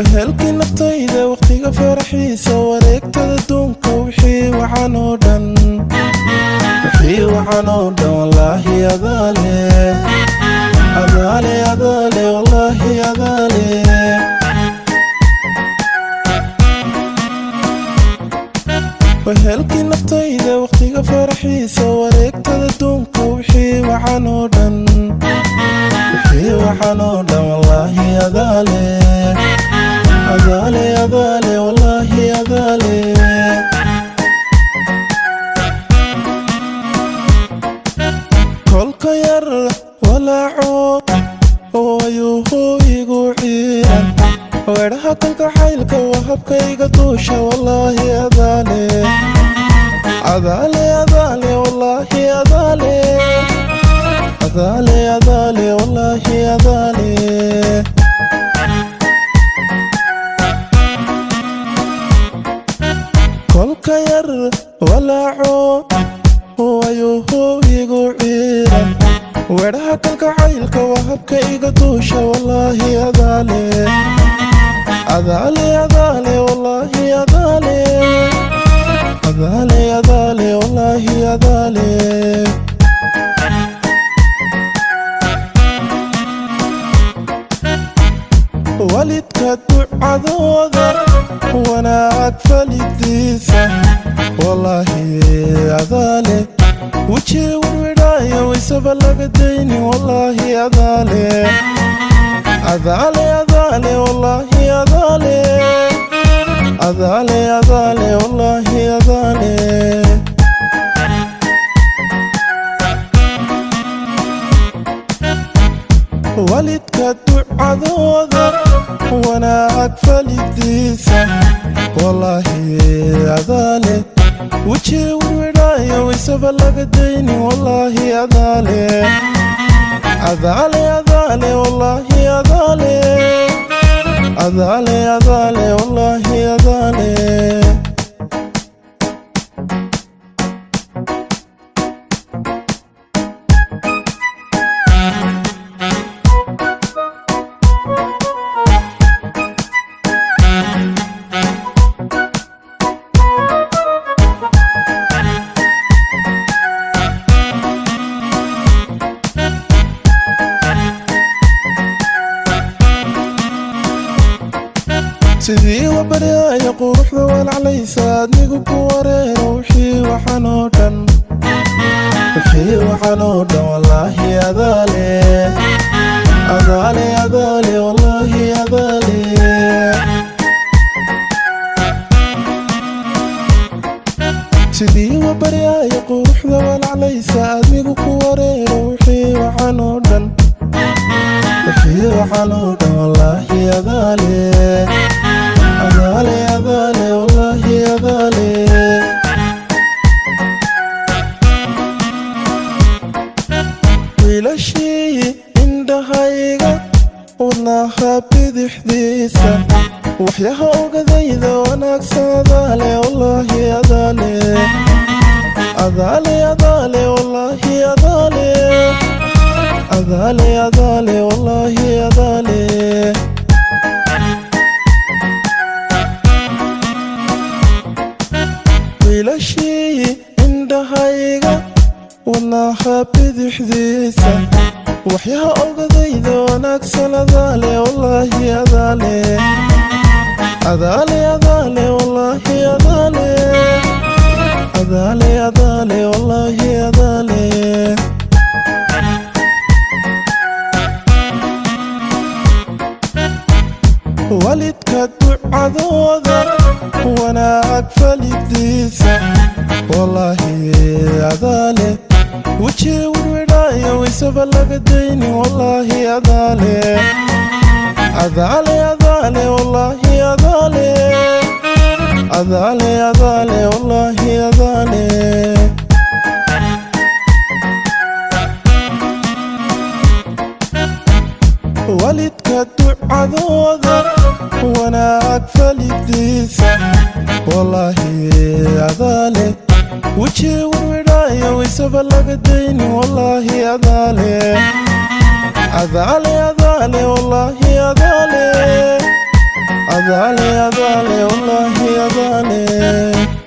Wehelkii naftayda, waqtiga faraxiisa, wareegtada duunka, wixii wacan oo dhan, wixii wacan oo dhan, wallaahi adaale, adaale, adaale, wallaahi adaale. Wehelkii naftayda, waqtiga faraxiisa, wareegtada duunka, wixii wacan oo dhan, wixii wacan oo dhan, wallaahi adaale, adaale, adaale, wallaahi adaale. Kolka yar walaaco wayuhu igu ciiran, weedhaha kalgacaylka waa habkayga duusha, wallaahi adaale, adaale, adaale, wallaahi adaale, adaale, adaale, wallaahi adaale. Kolka yar walaaco wayuhu igu ciiran, weedhaha kalgacaylka waa habka iga duusha, wallaahi adaale, adaale, adaale, wallaahi adaale, adaale, adaale, wallaahi adaale. Walidka ducadooda, wanaag falidiisa, wallaahi adaale. Weji wirwidhaayo waysaba laga dayni, wallaahi adaale, adaale, adaale, wallaahi adaale, adaale, adaale, wallaahi adaale. Walidka ducadooda, wanaag falidiisa, wallaahi adaale. Weji wirwidhaayo waysaba laga dayni, wallaahi adaale, adaale, adaale, wallaahi adaale, adaale, adaale, wallaahi adaale. Sidii wabaryaaya quruxda walaclaysa, adnigu ku wareero, wixii waxan oo dhan, wixii waxan oo dhan, wallaahi adaale, adaale, adaale, wallaahi adaale. Sidii wabaryaaya quruxda walaclaysa, adnigu ku wareero, wixii waxan oo dhan, wixii waxan oo dhan, wallaahi adaale, adaale, adaale, wallaahi adaale. Wiilashii indhahayga, wadnaha bidixdiisa, waxyaha ogadayda wanaagsan, adaale, wallaahi adaale, adaale, adaale, wallaahi adaale, adaale, adaale, wallaahi adaale. Wiilashii indhahayga, wadnaha bidixdiisa, waxyaha ogadayda wanaagsan, adaale, wallaahi adaale, adaale, adaale, wallaahi adaale, adaale, adaale, wallaahi adaale. Walidka ducadooda, wanaag falidiisa, wallaahi adaale. Weji wirwidhaayo waysaba laga dayni, wallaahi adaale, adaale, adaale, wallaahi adaale, adaale, adaale, wallaahi adaale. Walidka ducadooda, wanaag falidiisa, wallaahi adaale. Weji wirwidhaayo waysaba laga dayni, wallaahi adaale, adaale, adaale, wallaahi adaale, Adaale, adaale, wallaahi adaale.